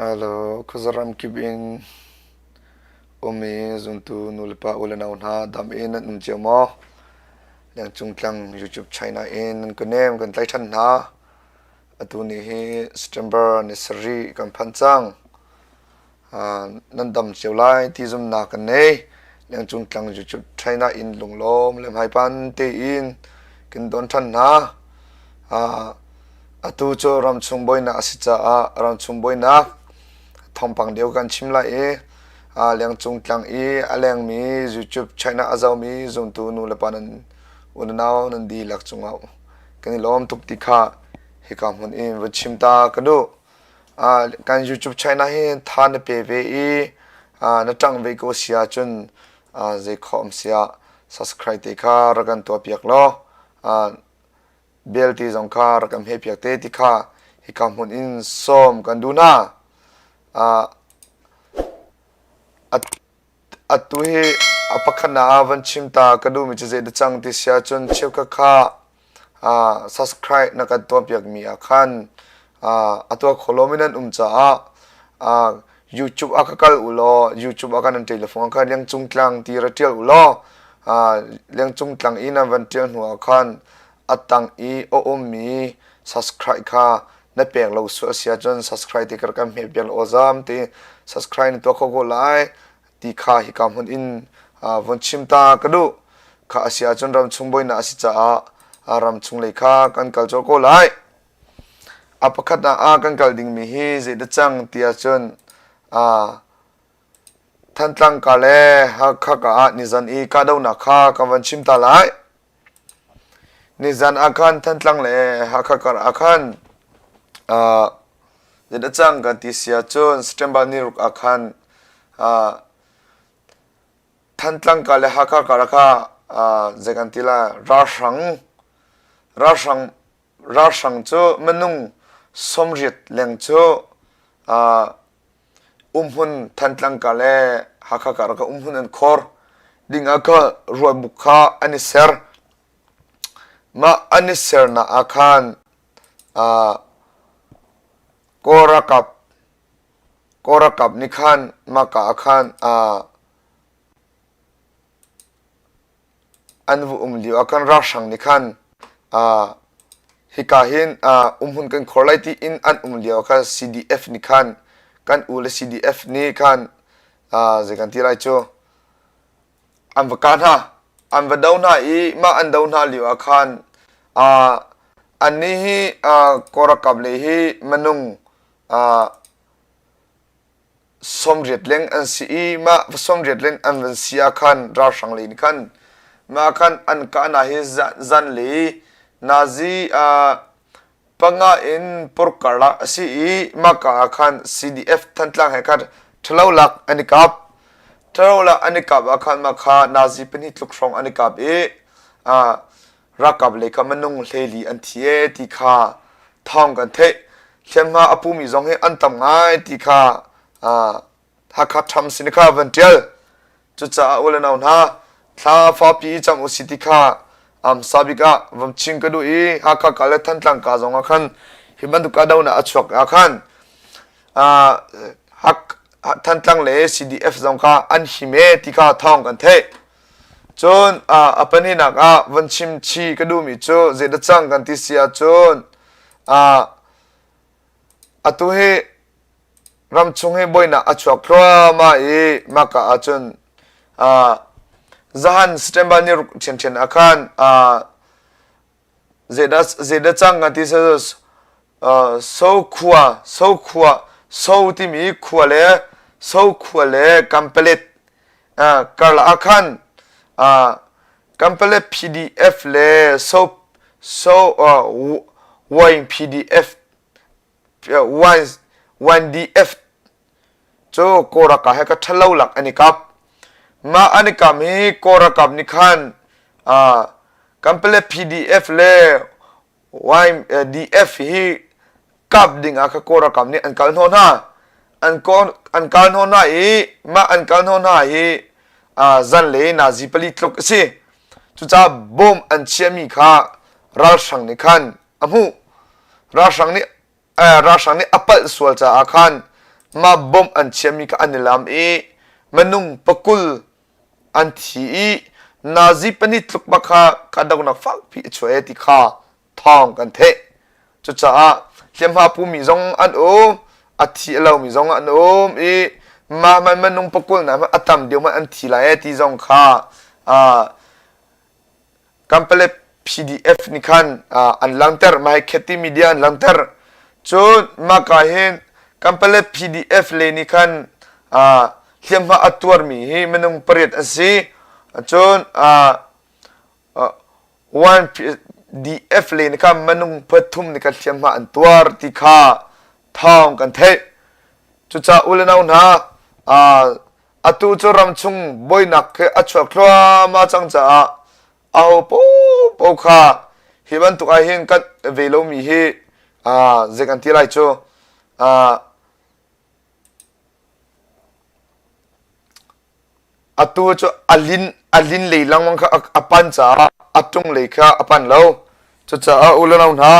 Alo, khuazaram kip in um i zumtu nulepa u le nau hna dam in nan um cio maw? Lengcung tlang YouTube China in nan ka nem kan tlai ṭhan hna. Atu ni hi September ni sarih kan phan cang. Nan dam cio lai ti zumhnak kan nei. Lengcung tlang YouTube China in lunglawm le hmaipan tein kan don ṭhan hna. Atu cu ramchung buainak a si caah ramchung buainak thawngpang deuh kan chim lai i lengcung tlang i a lengmi YouTube China a zohmi zumtu nu le pa nan unau nan dihlak cungah kan i lawm tuk ti kha hika hmun in vun chim ta ka duh. Kan YouTube China hi tha na pe ve i na ṭang ve ko si ahcun zei khawh um siah subscribe te kha rak kan tuahpiak law Belte zong kha rak kan hmehpiak te ti kha hika hmun in sawm kan duh hna. Atu hi a pakhatnak ah van chim ta ka duhmi cu zei dah cang ti si ahcun cheukhat kha subscribe na kan tuahpiakmi ah khan a tuah kho lomi nan um caah YouTube ah ka kal u law YouTube ah kan an telephone ah khan Lengcung Tlang ti ra ṭial u law Lengcung Tlang i nan van ṭial hnu ah khan a tang i a ummi subscribe kha na pek lo sual si ahcun subscribe ti ka kan hmet piak law zam ti subscribe na tuah kho ko lai ti kha hika hmun in vun chim ta ka duh kha a si ahcun ramchung buainak a si caah ramchung lei kha kan kal colh ko lai. A pakhatnak ah kan kal dingmi hi zeidah cang ti ahcun Thantlang ka le Hakha ka ah nizan i kahdohnak kha kan van chim ta lai. Nizan ah khan Thantlang le Hakha kar ah khan zeidah cang kan ti si ahcun September ni ruk ah khan Thantlang ka le Hakha kar ah kha zei kan ti lai ralhrang ralhrang Ralhrang cu minung 80 leng cu umhmun Thantlang ka le Hakha karlak ah umhmun an khor ding ah kha rualbuk kha an i ser. Mah an i sernak ah khan Kawl ralkap Kawl ralkap nih khan mahka ah khan An va um lio ah khan ralhrang nih khan hika hin umhmun kan khor lai tiin an um lio ah khan CDF nih khan kan u le CDF nih khan zei kan ti lai cu an va kah hna an va do hna i mah an do hna lio ah khan annih hi Kawl ralkap lei hi minung 80 leng an si i mah 80 leng an van si ah khan ralhrang lei nih khan mah khan an kahnak hi zan le nazi panga in purkar a si i mah ka ah khan CDF Thantlang he khan ṭhalo lak an i kap ṭhalo lak an i kap ah khan mah kha nazi pahnih tluk hrawng an i kap i ralkap lei kha minung 14 an thi ee ti kha thawng kan theih. Hliamhma a pumi zong hi an tam ngai ti kha Hakha Tham sin kha van ṭial. Cucaah u le nau hna, thla fapi i cam u si ti kha sabik ah vam ching ka duh i Hakha ka le Thantlang ka zong ah khan hi bantuk kahdohnak a chuak ah khan Thantlang le CDF zong kha an him ee ti kha thawng kan theih. Cun a pahnihnak ah von chim chih ka duhmi cu zeidah cang kan ti si ahcun atu hi ramchung hi buainak a chuak thluahmah i mahka ahcun zahan September ni ruk ṭhiamṭhiam ah khan zeidah zeidah cang kan ti si So khua So khua So timi khua le So khua le Kampalet karlak ah khan Kampalet PDF le So So Wine PDF 1DF cu Kawl ralkap he ka ṭhalo lak an i kap. Mah an i kap hi Kawl ralkap nih khan Kampalet PDF le YDF hi kap ding ah kha Kawl ralkap nih an kal hnawh hna. An an kal hnawh hna i mah an kal hnawh hna hi zanlei nazi pali tluk a si. Cucaah bom an chiahmi kha ralhrang nih khan a hmuh. Ralhrang nih ralhrang nih a palh sual caah khan. mah bomb an chiahmi kha an i lam i minung pakul an thi i nazi pahnih tluk bak kha kahdohnak fakpi a chuah e ti kha thawng kan theih. Cucaah hliamhma pumi zong an um, a thi a lomi zong an um i mah man minung pakul na a tam deuh hmanh an thi lai e ti zong kha Kanpalet PDF nih khan an langhter, mah hi Kheti media an langhter. Cun mahka hin Kanpalet PDF le nih khan hliamhma a tuarmi hi minung pariat an si. Cun 1PDF le nih khan minung pathum nih khan hliamhma an tuar ti kha thawng kan theih. Cucaah u le nau hna, atu cu ramchung buainak khi a chuak thluahmah cang caah aho paohpaoh kha hi bantuk ah hin kan ve lomi hi zei kan ti lai cu atu cu a lin a lin lei lengmang kha a pan caah a tung lei kha a pan lo. Cucaah u le nau hna,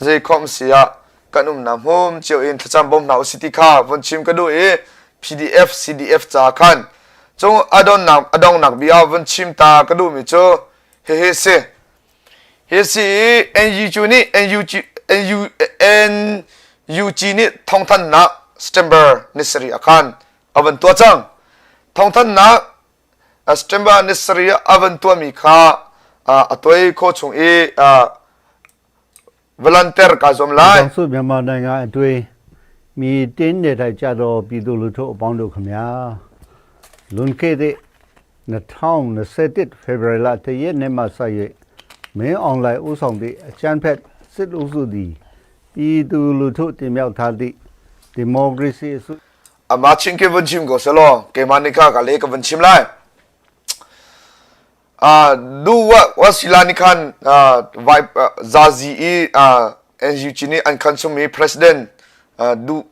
zeikhom si ah kan umnak hmun cio in thlacam bawm hna usih ti kha vun chim ka duh i PDF CDF ca khan cung a donnak a dongnak bia vun chim ta ka duhmi cu hihi si. Hi si i NUG nih NUG NU NUG nih thawngthanhnak September ni sarih ah khan a van tuah cang. Thawngthanhnak September ni sarih ah a van tuahmi kha a tuai khawh chung i volunteer kaa zuam lai. တောင်စုမြန်မာနိုင်ငံအတွင်းမြေတင်းနေထိုင်ကြသောပြည်သူလူထုအပေါင်းတို့ခမညာလွန်ခဲ့သည့်2021ဖေဖော်ဝါရီလတရက်နေ့မှစ၍မင်းအွန်လိုင်းဦးဆောင်သည့်အကြမ်းဖက်စစ်အုပ်စုသည်ပြည်သူလူထုတင်မြှောက်ထားသည့်ဒီမိုကရေစီအစု Amah chin khi vun chim ko selaw keimah nih kha ka le ka vun chim lai. Uh, du wa wa sila nih khan uh, vai uh, zazi i uh, NUG nih an khan chungmi president uh, du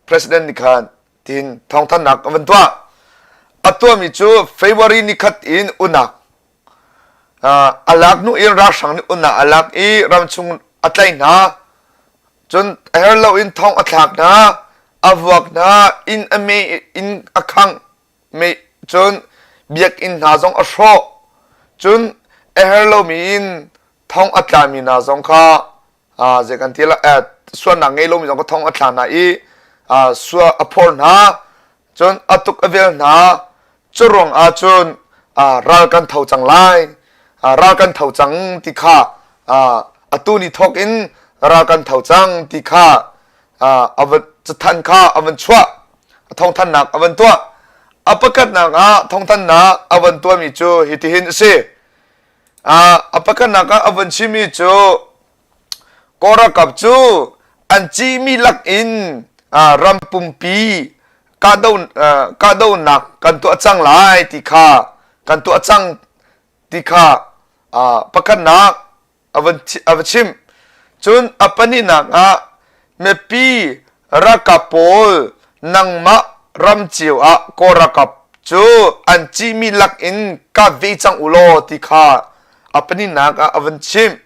president nih khan tin thawngthanhnak an van tuah. A tuahmi cu February ni khat in unak uh, a lak hnu in ralhrang nih unak a lak i ramchung a tlaih hna. Cun a her loin thong a thlak hna, a vuak hna, inn a me inn a khangh me cun biakinn hna zong a hrawh. Cun a her lomi in thong a tlami hna zong kha uh, zei kan ti la eh, sualnak ngei lomi zong kha thong a thla hna i uh, sua a phor hna. Cun a tuk a vel hna. Cu ruang ah cun ral kan tho cang lai, ral kan tho cang ti kha atu ni thawk in ral kan tho cang ti kha a van cathanh kha a van chuah, thawngthanhnak a van tuah. A pakhatnak ah thawngthanhnak a van tuahmi cu hitihin a si. A pakhatnak ah a van chimmi cu Kawl ralkap cu an cihmih lak in ram pumpi kahdohnak kan tuah cang lai ti kha kan tuah cang ti kha pakhatnak a van a va chimh. Cun a pahnihnak ah mipi ralkap pawl nangmah ram cio ah Kawl ralkap cu an cihmih lak in kap ve cang u law ti kha a pahnihnak ah a van chimh.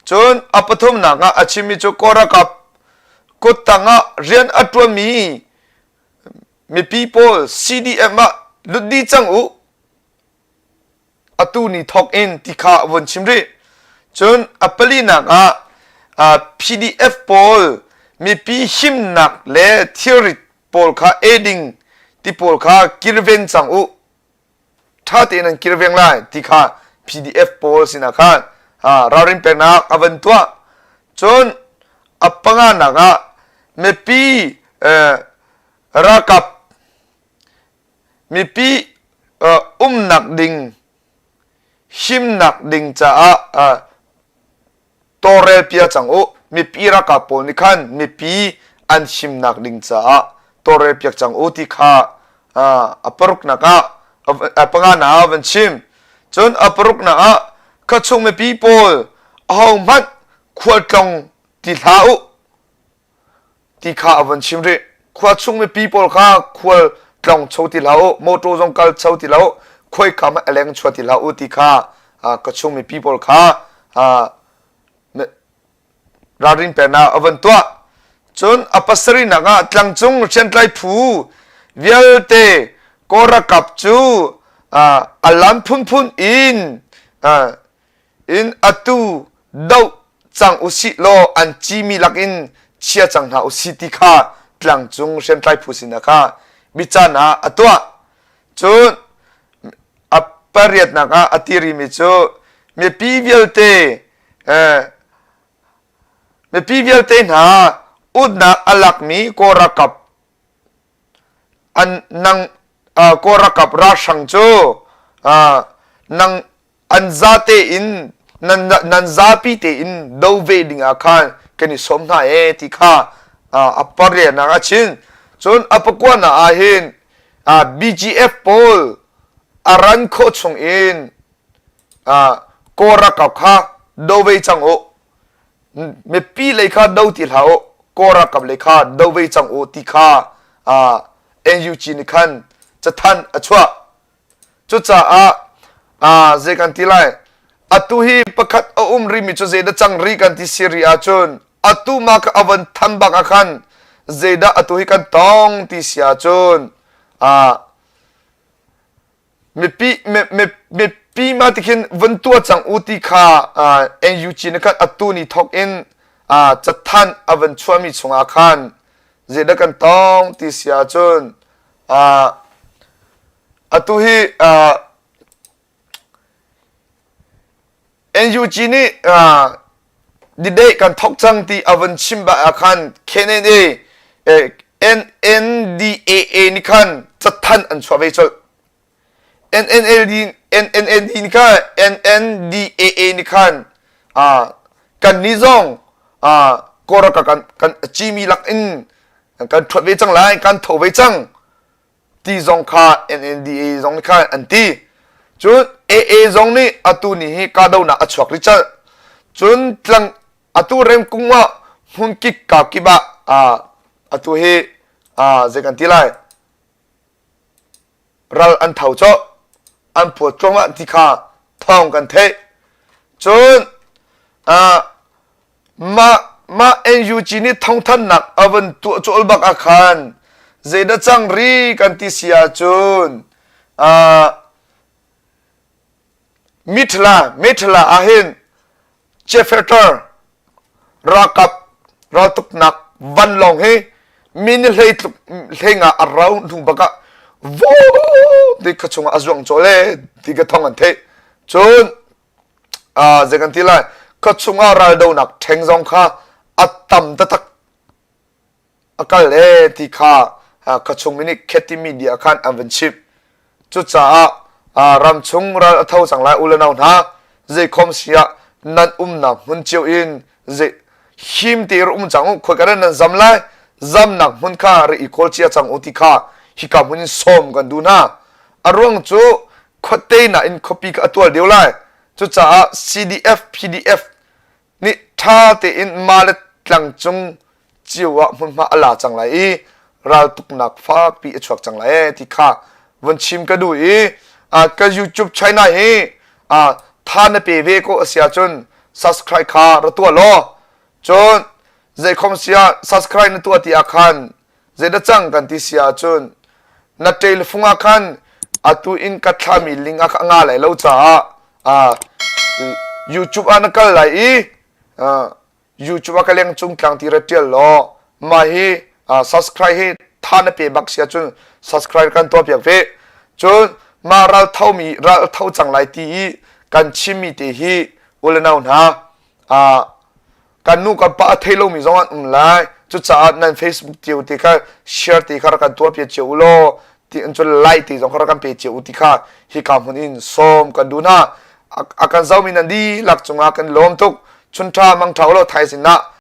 Cun a pathumnak ah a chimmi cu Kawl ralkap kuttang ah rian a ṭuanmi mipi pawl CDM ah lut dih cang u atu ni thawk in ti kha a vun chim rih. Cun a palinak ah PDF pawl mipi himnak le thilrit pawl kha eiding ti pawl kha kilven cang u ṭha tein an kilveng lai ti kha PDF pawl sinah khan ralrin peknak a van tuah. Cun a panganak ah mipi ralkap mipi umnak ding himnak ding caah tawlrel pia cang u. Mipi ralkap pawl nih khan mipi an himnak ding caah tawlrel piak cang u ti kha a paruknak ah a panganak ah van chim. Cun a paruknak ah khuachung mipi pawl ahohmanh khualtlong ti hlah u ti kha a von chim rih. Khua chung mipi pawl kha khual tlong cho ti hlah u, motor zong kal cho ti hlah u, khuaika hmanh a leng chua ti hlah u ti kha ka chung mipi pawl kha ralrin peknak a von tuah. Cun a pasarihnak ah tlangcung hriamtlai phu vialte Kawl ralkap cu a lam phunphun in in atu doh cang usih law an cimi lakin chia cang hna usih ti kha tlangcung hriamtlai phu sinah kha bican ah a tuah. Cun a pariatnak ah a ti rimi cu mipi vialte mipi vialte hna utnak a lakmi Kawl ralkap an nang Kawl ralkap ralhrang cu nang an zate in nan nan zapi tein do ve ding ah khan kan i sawm hna e ti kha a pariatnak a chin. Cun a pakuanak ah hin BGF pawl a ran khawh chung in Kawl ralkap kha do ve cang u, mipi lei kha do ti hlah u, Kawl ralkap lei kha do ve cang u ti kha NUG nih khan cathanh a chuah. Cucaah zei kan ti lai, atu hi pakhat a um rihmi cu zeidah cang rih kan ti si rih ahcun atu mah kha a von than bak ah khan zeidah atu hi kan tong ti si ahcun mipi mipi ma ti khin vun tuah cang u ti kha NUG nih khan atu ni thawk in cathanh a van chuahmi chungah khan zeidah kan tong ti si ahcun atu hi NUG nih debate kan thawk cang ti a vun chim bak ah khan KNA NNDAA nih khan cathanh an chuah ve colh. NNLD NNND nih khan NNDAA nih khan kan nih zong Kawlram kan kan cimi lak in kan ṭhuat ve cang lai, kan tho ve cang ti zong kha NNDA zong nih khan an ti. Cun AA zong nih atu ni hi kahdohnak a chuak rih colh. Cun tlang atu remkung ah hmunkik ka kip ah atu hi zei kan ti lai, ral an tho cawh, an puat cuahmah ti kha thawng kan theih. Cun mah mah NUG nih thawngthanhnak a van tuah cawl bak ah khan zeidah cang ri kan ti si ahcun Mithla Mithla ahhin Jefferter ralkap raltuknak vanlawng hi mi ni hlei tluk hlei nga a rau hnu bak ah voo ti kha chungah a zuang cawl e ti ka thawng an theih. Cun zei kan ti lai, khua chungah raldonak ṭheng zong kha a tam taktak a kal e ti kha khua chung mi nih Kheti media khan an van chimh. Cucaah ramchung ral a tho cang lai u le nau hna, zeikhom si ah nan umnak hmun cio in zei him te um cang u, khoi ka nan zam lai, zamnak hmun kha ri i kawl cia cang u ti kha hika hmun in sawm kan duh hna. A ruang cu khuate nain khuapi kha a tual deuh lai. Cucaah CDF, PDF nih ṭha tein mah le tlangcung cio ah hmunhma a la cang lai i raltuknak fakpi a chuak cang lai ee ti kha vun chim ka duh i ka YouTube channel hi tha na pe ve ko a si ahcun subscribe kha ra tuah law cun zeikhom sia subscribe na tuah ti ah khan Zeidah cang kan ti si ahcun na ṭelfung ah khan atu in ka thlami link ah kha a nga lai lo caah YouTube ah na kal lai i YouTube ah ka leng cung tlang ti ra ṭial law mah hi subscribe hi tha na pe bak si ahcun subscribe kan tuah piak ve. Cun mah ral thomi ral tho cang lai ti i kan chimmi te hi u le nau hna kan nu kan pa a thei lomi zong an um lai. Cucaah nan Facebook cio te kha share te kha rak kan tuah piak cio u law ti an cun like te zong kha rak kan pe cio u ti kha hika hmun in sawm kan duh hna. A kan zomi nan dihlak cungah kan lawm tuk. Chun ṭha mang ṭha u law thaizing ah.